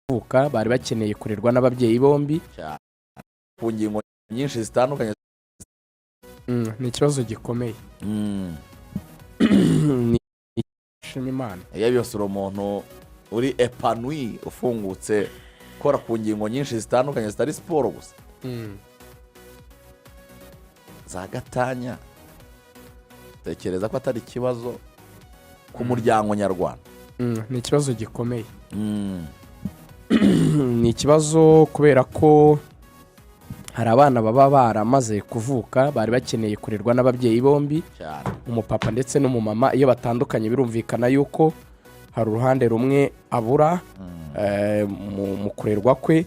Kuvuka bari bakeneye kurerwa n'ababyeyi bombi. Cyane, ku ngingo nyinshi zitandukanye. Ni ikibazo gikomeye. Ni shima Imana. Iyo byose uri umuntu uri épanoui, ufungutse, ukora ku ngingo nyinshi zitandukanye zitari siporo gusa, za gatanya tekereza ko atari ikibazo ku muryango nyarwanda. Ni ikibazo gikomeye. Ni ikibazo kubera ko hari abana baba baramaze kuvuka bari bakeneye kurerwa n'ababyeyi bombi, umupapa ndetse n'umumama. Iyo batandukanye, birumvikana yuko hari uruhande rumwe abura mu kurerwa kwe.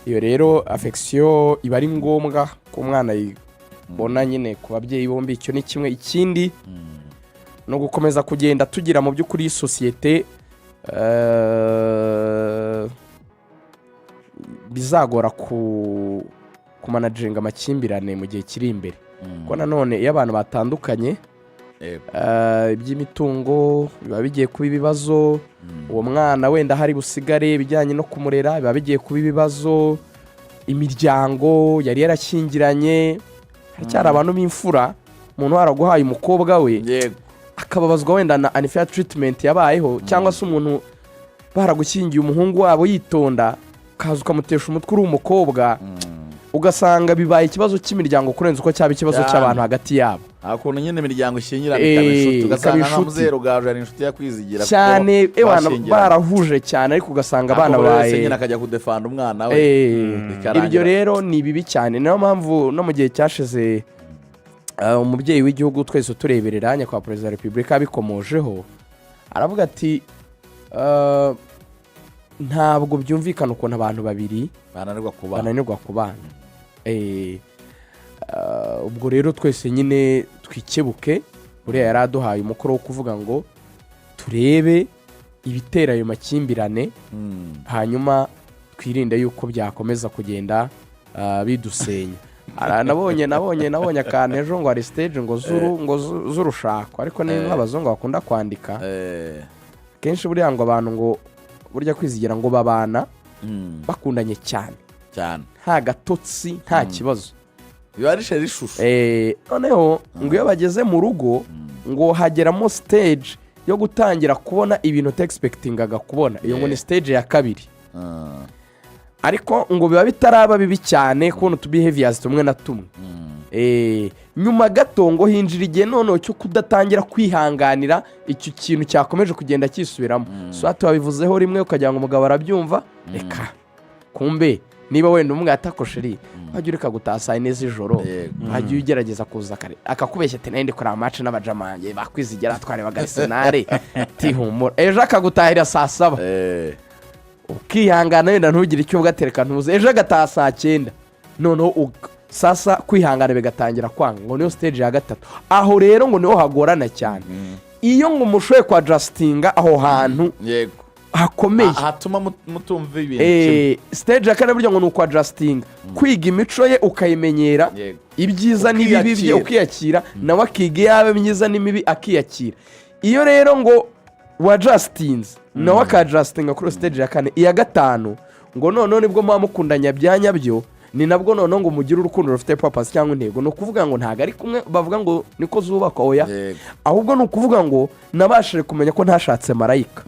Iyo rero affection iba ari ngombwa ko umwana ayibona nyine ku babyeyi bombi. Icyo ni kimwe. Ikindi ni ugukomeza kugenda tugira mu by'ukuri sosiyete bizagora ku kumanaginga amakimbirane mu gihe kiri imbere, kuko nanone iyo abantu batandukanye, iby'imitungo biba bigiye kuba ibibazo. Uwo mwana wenda hari busigare, ibijyanye no kumurera biba bigiye kuba ibibazo. Imiryango yari yarashyingiranye, haracyari abantu b'imfura, umuntu waraguhaye umukobwa we akababazwa wenda na unfair treatment yabayeho, cyangwa se umuntu baragushyingiye umuhungu wabo yitonda, ukaza ukamutesha umutwe uri umukobwa, ugasanga bibaye ikibazo cy'imiryango kurenza uko cyaba ikibazo cy'abantu hagati yabo. Nta kuntu nyine imiryango ishyingirana ikaba inshuti, ugasanga ikaba nka inshuti. Muzehe Rugaju ari inshuti ya Kwizigira kuko Cyane ewana bashyingiranye. Barahuje cyane, ariko ugasanga abana Ariko buri wese baye nyine akajya kudefanda umwana we, bikarangira. Ibyo rero ni bibi cyane. Niyo mpamvu no mu gihe cyashize umubyeyi w'igihugu twese tureberera, nyakubahwa Perezida wa Repubulika, yabikomojeho, aravuga ati ntabwo byumvikana ukuntu abantu babiri bananirwa kubana. Bananirwa kubana. Ubwo rero twese nyine twikebuke. Buriya yari aduhaye umukoro wo kuvuga ngo turebe ibitera ayo makimbirane, hanyuma twirinde yuko byakomeza kugenda bidusenya. Nabonye akantu ejo ngo hari stage ngo z'uru ngo z'urushako, ariko ni nk'abazungu bakunda kwandika kenshi. Buriya ngo abantu ngo burya kwizigira ngo babana bakundanye cyane, nta gatotsi, nta kibazo. Biba ari chéri chouchou. Noneho ngo iyo bageze mu rugo, ngo hageramo stage yo gutangira kubona ibintu utexpectingaga kubona. Iyo ngo ni stage ya kabiri, ariko ngo biba bitaraba bibi cyane, kubona utu behaviors tumwe na tumwe. Nyuma gato ngo hinjira igihe noneho cyo kudatangira kwihanganira icyo kintu cyakomeje kugenda cyisubiramo. Soit wabivuzeho rimwe ukagira ngo umugabo arabyumva, reka kumbe niba wenda umwe atako chéri, wajya ureka gutaha saa 4 z'ijoro, wajya ugerageza kuza kare, akakubeshya ati nari kureba match n'abajamange bakwizigira, twarebaga Arsenal, tihumura. Ejo akagutahira saa 7, ukihangana, wenda ntugire icyo uvuga, tereka ntuze. Ejo agataha saa 9, noneho sasa kwihangana bigatangira kwanga. Ngo niyo stage ya gatatu. Aho rero ngo niho hagorana cyane, iyo ngo mushoboye kwa adjustinga aho hantu hakomeye. Hatuma mutumva ibintu kimwe. Stage ya kane burya ngo ni uku adjustinga, kwiga imico ye ukayimenyera, ibyiza n'ibibi bye. Ukiyakira. Ukiyakira, nawe akiga iyaba myiza n'imibi akiyakira. Iyo rero ngo wadjustinze, nawe akadjustinga kuri stage ya kane, iya gatanu ngo noneho nibwo muba mukundanya bya nyabyo. Ni nabwo noneho ngo mugire urukundo rufite purpose cyangwa intego. Ni ukuvuga ngo ntabwo ari kumwe bavuga ngo niko zubakwa, oya. Ahubwo ni ukuvuga ngo nabashije kumenya ko ntashatse marayika,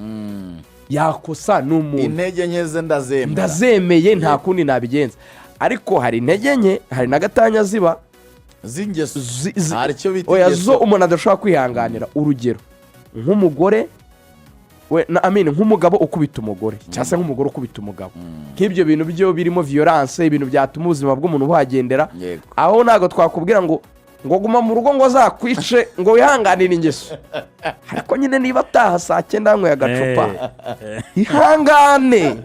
yakosa, ni umuntu. Intege nke ze ndazemera. Ndazemeye, nta kundi nabigenza. Ariko hari intege nke, hari na gatanya ziba z'ingeso. Hari icyo bita oya, ingeso. Zo umuntu adashobora kwihanganira. Urugero nk'umugore we na amini, nk'umugabo ukubita umugore, cyangwa se nk'umugore ukubita umugabo, nk'ibyo bintu byo birimo violence, ibintu byatuma ubuzima bw'umuntu buhagendera. Aho ntabwo twakubwira ngo guma mu rugo ngo azakwice, ngo wihanganire ingeso. Ariko nyine niba ataha saa 9 yanyweye agacupa, ihangane,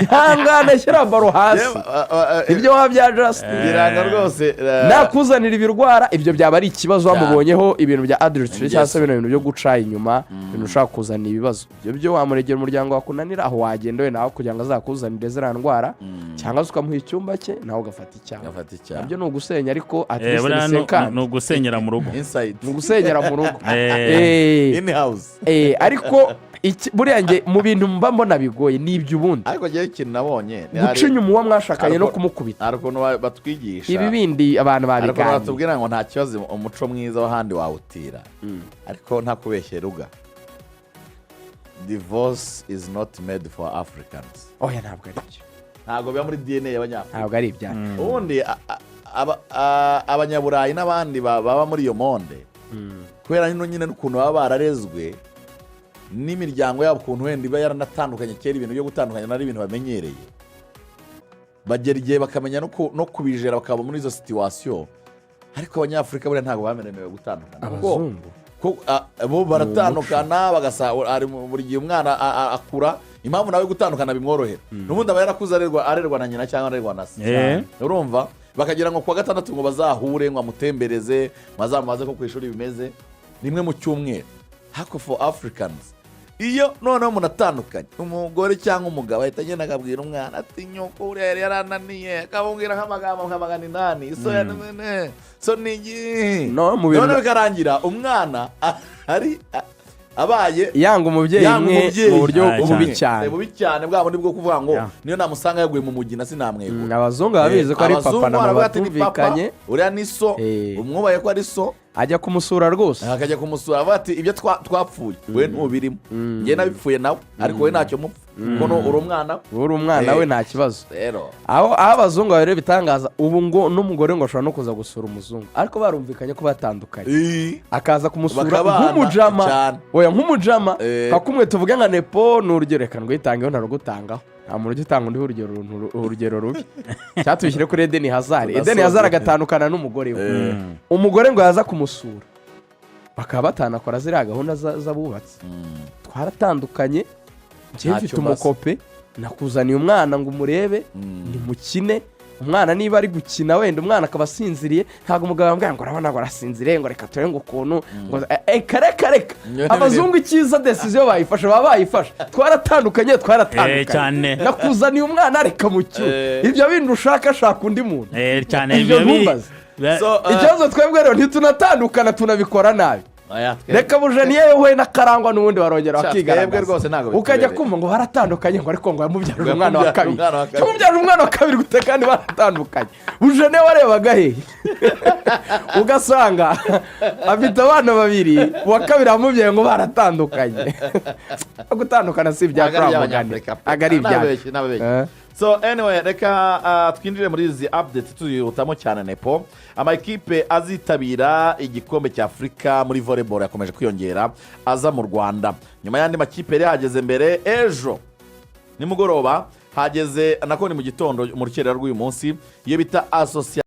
ihangane, shyira baro hasi. Yewe, Ibyo waba bya Justin biranga rwose. Nakuzanira ibirwara, ibyo byaba ari ikibazo. Cyane. Wamubonyeho ibintu bya adultery cyangwa se Ingeso. bino bintu byo guca inyuma, ibintu ushobora kuzana ibibazo, ibyo byo wamuregera umuryango wakunanira, aho wagenda we nawe kugira ngo azakuzanire ziriya ndwara, cyangwa se ukamuha icyumba cye nawe ugafata icyaha. Gafata icyaha. Nabyo ni ugusenya, ariko at least buriya ni 50. Ni ugusenyera mu rugo. Inside. Ni ugusenyera mu rugo. In house. Ariko Buriya nge mu bintu mba mbona bigoye ni ibyo ubundi. Ariko ngewe ikintu nabonye ni Guca inyuma uwo mwashakanye no kumukubita. Hari ukuntu batwigisha. Ibi bindi abantu Hari ukuntu babiganira. batubwira ngo nta kibazo, umuco mwiza w'ahandi wawutira, ariko nta kubeshye ruga, divorce is not made for Africans. Oya, ntabwo ari byo. Ntabwo biba muri DNA y'Abanyafurika. Ntabwo ari ibyacu. Ubundi Abanyaburayi n'abandi baba muri iyo monde, kubera nyine n'ukuntu baba bararezwe n'imiryango yabo, ukuntu wenda iba yaranatandukanye kera, ibintu byo gutandukanya ari ibintu bamenyereye, bagera igihe bakamenya no kubijera, bakaba muri izo situation. Ariko Abanyafurika buriya ntabwo bamerewe gutandukana. Abazungu. Bo baratandukana bagasa ari buri gihe umwana akura, impamvu nawe gutandukana bimworohera, n'ubundi aba yarakuze arerwa na nyina cyangwa arerwa na se. Urumva, bakagira ngo kuwa gatandatu ngo bazahure, ngo amutembereze, ngo azamubaze ko ku ishuri bimeze rimwe mu cyumweru. Ariko for Africans, iyo noneho munatandukanye, umugore cyangwa umugabo ahita agenda akabwira umwana ati: "Nyoko uriya yari yarananiye," akamubwira nk'amagambo nka 800, so ya so ni iki. No, mu bintu- Noneho bikarangira umwana ari abaye yanga umubyeyi yanga umwe umubyeyi. mu buryo Ah, bubi cyane. cyane. Bubi cyane, bwa bundi bwo kuvuga ngo niyo namusanga yaguye mu mugina sinamwegura. Abazungu babizi ko ari papa Abazungu na mama baravuga ati: "Ni papa, batumvikanye." uriya ni so." Umwubaye ko ari so. Ajya kumusura rwose. Akajya kumusura avuga ati: "Ibyo twapfuye we ntubirimo, njye nabipfuye nawe, ariko we ntacyo mupfa kuko uri umwana we." Uri umwana we, nta kibazo. Rero aho abazungu rero bitangaza, ubu ngo n'umugore ngo ashobora no kuza gusura umuzungu, ariko barumvikanye ko batandukanye, akaza kumusura Bakabana nk'umujama. cyane. Oya, nk'umujama. Nka kumwe tuvuge nka Nepo, ni urugero, reka ndwitangeho, ntarugutangaho, nta muntu ujya utanga undi urugero rubi, cyangwa tubishyire kuri Edeni Hazari. Edeni Tudasoza. Hazari agatandukana n'umugore we, umugore ngo yaza kumusura bakaba batanakora ziriya gahunda z'abubatsi. Twaratandukanye, njyewe Ntacyo mfite mbaza. umukope, nakuzaniye umwana ngo umurebe, nimukine. Umwana niba ari gukina, wenda umwana akaba asinziriye, ntabwo umugabo yambwira ngo: "Urabona," ngo, "arasinziriye," ngo, "reka turebe," ngo, "ukuntu," ngo reka reka. Abazungu icyiza, décision bayifashe, baba bayifashe: twaratandukanye, twaratandukanye. Cyane. Nakuzaniye umwana, reka mu cyuma. Ibyo bindi ushaka, shaka undi muntu. Cyane. Ibyo biba biri- ntumbaze. So, Ikibazo twebwe rero ntitunatandukana, tunabikora nabi. Oya, Reka Bujeniye we na Karangwa n'ubundi barongera Sha, bakigaragaza. twebwe rwose ntabwo Ukajya bitubereye. kumva ngo baratandukanye, ngo ariko ngo yamubyarije Ngo umwana wa yamubyarije kabiri. umwana wa kabiri. Yamubyarije umwana wa kabiri gute kandi baratandukanye? Bujene warebaga hehe? Ugasanga afite abana babiri, uwa kabiri yamubyaye ngo baratandukanye. Gutandukana si ibya Ntabwo ari mugani. iby'Abanyafurika pe. Ntabwo ari ibyacu. Ntababeshye, ntababeshye. So anyway, reka twinjire muri izi update tuyihutamo cyane. Nepo, amakipe azitabira igikombe cya Afurika muri volleyball yakomeje kwiyongera aza mu Rwanda nyuma y'andi makipe yari yahageze mbere. Ejo nimugoroba hageze, nako ni mu gitondo, mu rukerera rw'uyu munsi, iyo bita association